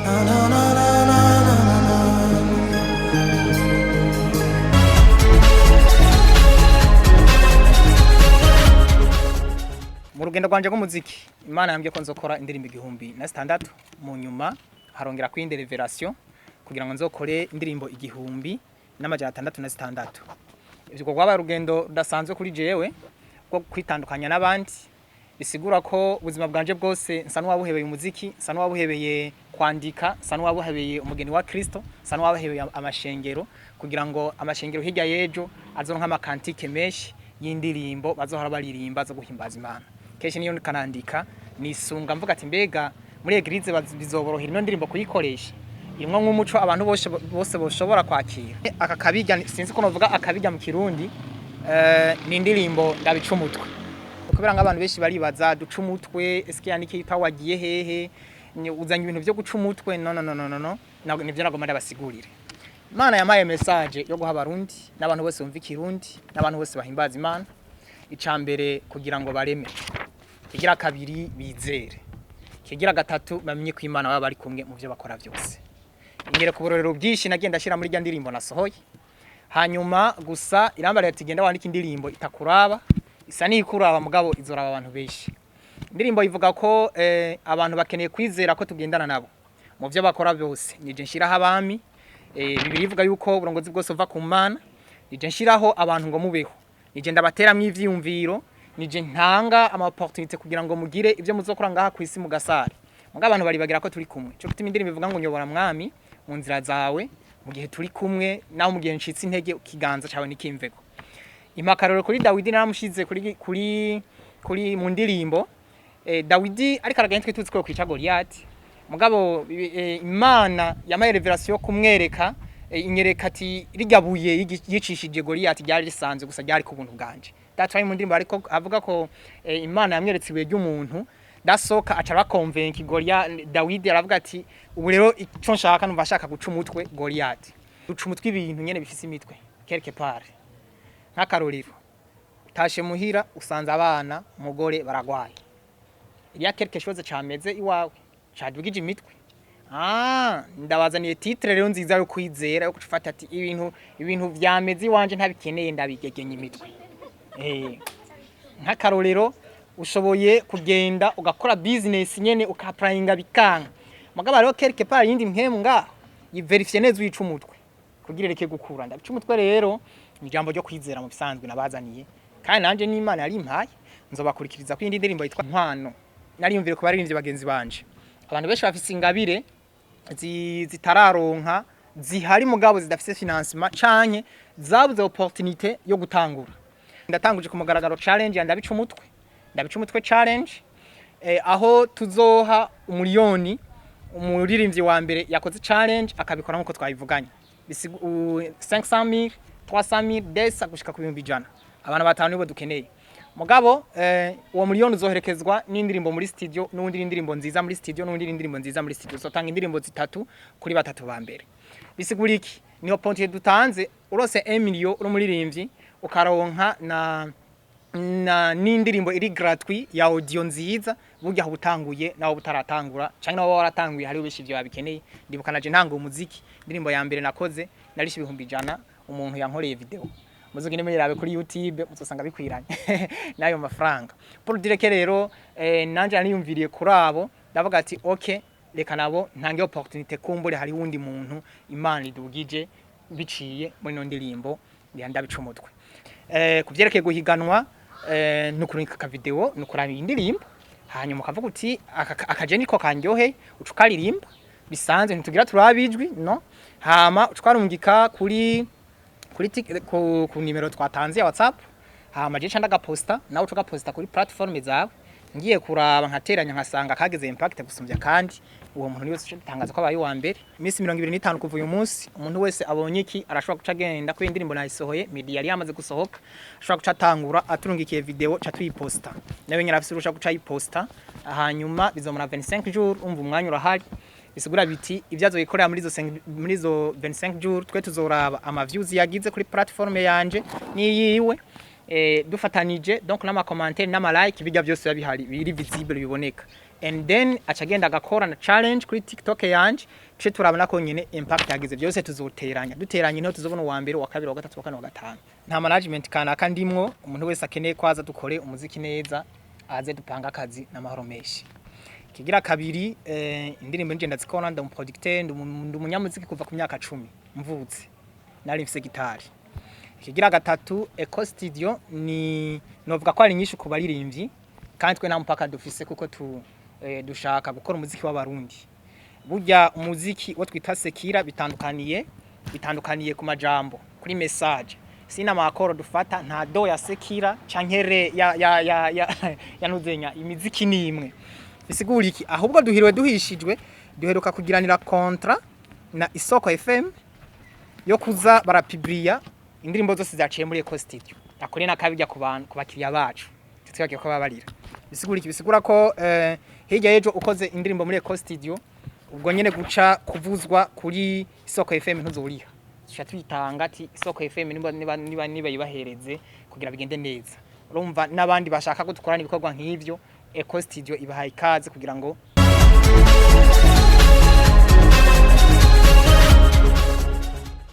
Mu rugendo rwanje rw'umuziki, Imana yambwiye ko nzokora indirimbo 1006. Mu nyuma harongera kwindi révélation kugira ngo nzokore indirimbo 1606. Ivyo rwabaye urugendo rudasanzwe kuri jewe rwo kwitandukanya n'abandi, bisigura ko ubuzima bwanje bwose nsa n'uwabuhebeye umuziki, nsa n'uwabuhebeye kwandika, nsa n'uwabuhebeye umugeni wa Kristo, nsa n'uwabuhebeye amashengero, kugira ngo amashengero hirya y'ejo azoronka ama cantiques menshi y'indirimbo bazohora baririmba zo guhimbaza Imana. Kenshi niyo kanandika nisunga mvuga ati: "Mbega muri église bizoborohera ino ndirimbo kuyikoresha irimwo nk'umuco abantu bose bose boshobora kwakira?" Aka kabirya, sinzi ko novuga akabirya mu Kirundi, ni indirimbo ndabica umutwe, kubera ngo abantu benshi baribaza: "Duca umutwe, eske yaniki wagiye hehe? Uzanye ibintu byo guca umutwe?" No, no, no, no, no, no. Nivyo nagomba ndabasigurire. Imana yampaye message yo guha Abarundi n'abantu bose bumva Ikirundi n'abantu bose bahimbaza Imana. Ica mbere, kugira ngo bareme; kigira kabiri, bizere; kigira gatatu, bamenye ko Imana baba bari kumwe mu byo bakora byose. Inyereka uburorero bwinshi nagenda ashira muri rya ndirimbo nasohoye. Hanyuma gusa irambara ati: "Genda wandike indirimbo itakuraba, isa n'ikuraba, mugabo izoraba abantu benshi." Indirimbo ivuga ko abantu bakeneye kwizera ko tugendana nabo mu byo bakora byose. Nije nshiraho abami. Bibiliya ivuga yuko uburongozi bwose buva ku Mana. Nije nshiraho abantu ngo mubeho, nije ndabateramwo ivyiyumviro, nije ntanga ama opportunité kugira ngo mugire ibyo muzokora ngaha ku isi mugasare. Mugabo abantu baribagira ko turi kumwe. Cyo gituma indirimbo ivuga ngo: "Nyobora Mwami mu nzira zawe mu gihe turi kumwe, naho mu gihe ncitse intege, ikiganza cawe nikimveko." Impakaroro kuri Dawidi naramushize kuri mu ndirimbo. Dawidi ariko aragenda, twe tuzi ko kwica Goliath, mugabo Imana yamaye révélation yo kumwereka, inyereka ati rirya buye yicishije Goliath ryari risanzwe gusa, ryari ku buntu bwanje. That's why mu ndirimbo ariko avuga ko Imana yamweretse ibuye ry'umuntu dasoka, aca abakonvenka Goliath. Dawidi aravuga ati: "Ubu rero ico nshaka, numva ashaka guca umutwe Goliath." Duca umutwe ibintu nyene bifise imitwe quelque part. Nk'akarorero, utashe muhira usanze abana, umugore baragwaye, iriya quelque chose cameze iwawe cadugije imitwe. Ah, ndabazaniye titre rero nziza yo kwizera, yo gufata ati ibintu vyameze iwanje ntabikeneye, ndabigegenya imitwe. Nk'akarorero, ushoboye kugenda ugakora business nyene, ukaprayinga bikanga, mugabo hariho quelque part yindi mpemu ngaho yiverifye neza, uyica umutwe kugira ireke gukura. Ndabica umutwe rero ni ijambo ryo kwizera mu bisanzwe nabazaniye, kandi nanje n'Imana yarimpaye. Nzobakurikiriza ko iyindi ndirimbo yitwa Nkwano. Nariyumvire ku baririmbyi bagenzi banje, abantu benshi bafise ingabire zitararonka, zihari mugabo zidafise financement canke zabuze opportunité yo gutangura. Ndatanguje ku mugaragaro challenge ya ndabica umutwe, ndabica umutwe challenge, aho tuzoha umuliyoni umuririmbyi wa mbere yakoze challenge akabikora nkuko twabivuganye. 500,000, 300,000, desa gushika ku 100,000. Abantu batanu nibo dukeneye. Mugabo uwo miliyoni uzoherekezwa n'indirimbo muri studio, n'undi n'indirimbo nziza muri studio, n'undi n'indirimbo nziza muri studio. Uzotanga indirimbo zitatu kuri batatu ba mbere. Bisigura iki? Ni opportunité dutanze. Urose 1 million uri umuririmbyi, ukaronka na n'indirimbo iri gratuit ya audio nziza, burya aho utanguye naho butaratangura canke naho waratanguye, hariho benshi ivyo babikeneye. Ndibuka naje ntanga umuziki, indirimbo ya mbere nakoze narishe 100,000 umuntu yankoreye video. Muzogende muyirabe kuri YouTube, muzosanga bikwiranye n'ayo mafaranga. Pour dire que rero nanje nariyumviriye kuri abo, ndavuga ati: "Okay, reka nabo ntange opportunité, kumbure hari wundi muntu Imana idugije biciye muri no ndirimbo ya ndabica umutwe." Kuvyerekeye guhiganwa, nukurungika aka video, nukuraba indirimbo, hanyuma ukavuga uti: "Akaje niko kanryoheye," uca ukaririmba bisanzwe, ntitugira turabijwi no hama uca ukarungika kuri ku nimero twatanze ya WhatsApp. Hama je ndagaposta, nawe uca ugaposta kuri platform zawe. Ngiye kuraba nkateranya, nkasanga kageze impact gusumbya, kandi uwo muntu niwe utangaza ko abaye uwa mbere. Iminsi 25 kuva uyu munsi, umuntu wese abonye iki arashobora guca agenda ko indirimbo nayisohoye, media yari yamaze gusohoka, ashobora guca atangura aturungikiye video, ca tuyiposta, nawe nyine afise urusha guca ayiposta. Hanyuma bizomara 25 jours. Umva, umwanya urahari. Bisigura biti ibyo azoyikorera muri izo 25 jours, twe tuzoraba ama views yagize kuri platform yanje niyiwe, dufatanije donc n'ama commentaire n'ama like, bijya byose biba bihari, biri visible, biboneka. And then aca agenda agakora na challenge kuri TikTok yanje, tuce turabona ko nyene impact yagize. Byose tuzoteranya, duteranye niho tuzobona uwa mbere, uwa kabiri, uwa gatatu, uwa kane, uwa gatanu. Nta management kanaka ndimwo. Umuntu wese akeneye ko aza dukore umuziki neza, aze dupanga akazi n'amahoro menshi. Kigira kabiri, indirimbo nje ndazikora, ndi umuproducteur, ndi umunyamuziki kuva ku myaka 10 mvutse nari mfise gitari. Kigira gatatu, Eco Studio ni novuga ko ari nyinshi ku baririmbyi, kandi twe nta mupaka dufise kuko dushaka gukora umuziki w'Abarundi. Burya umuziki wo twita séculaire bitandukaniye ku majambo, kuri message. Sina makoro dufata nta do ya séculaire canke ré ya ntuzenya. Imiziki ni imwe. Bisigura iki? Ahubwo duhiriwe duhishijwe, duheruka kugiranira contrat na Isoko FM yo kuza barapubliya indirimbo zose zaciye muri Eco Studio. Akore nakabijya ku bantu, ku bakiriya bacu twibagiye ko babarira. Bisigura iki? Bisigura ko hirya y'ejo ukoze indirimbo muri Eco Studio, ubwo nyene guca kuvuzwa kuri Isoko FM, ntuzuriha. Tuca tuyitanga ati Isoko FM niba yibahereze kugira bigende neza. Urumva n'abandi bashaka ko dukorana ibikorwa nk'ivyo, Eco Studio ibahaye ikaze kugira ngo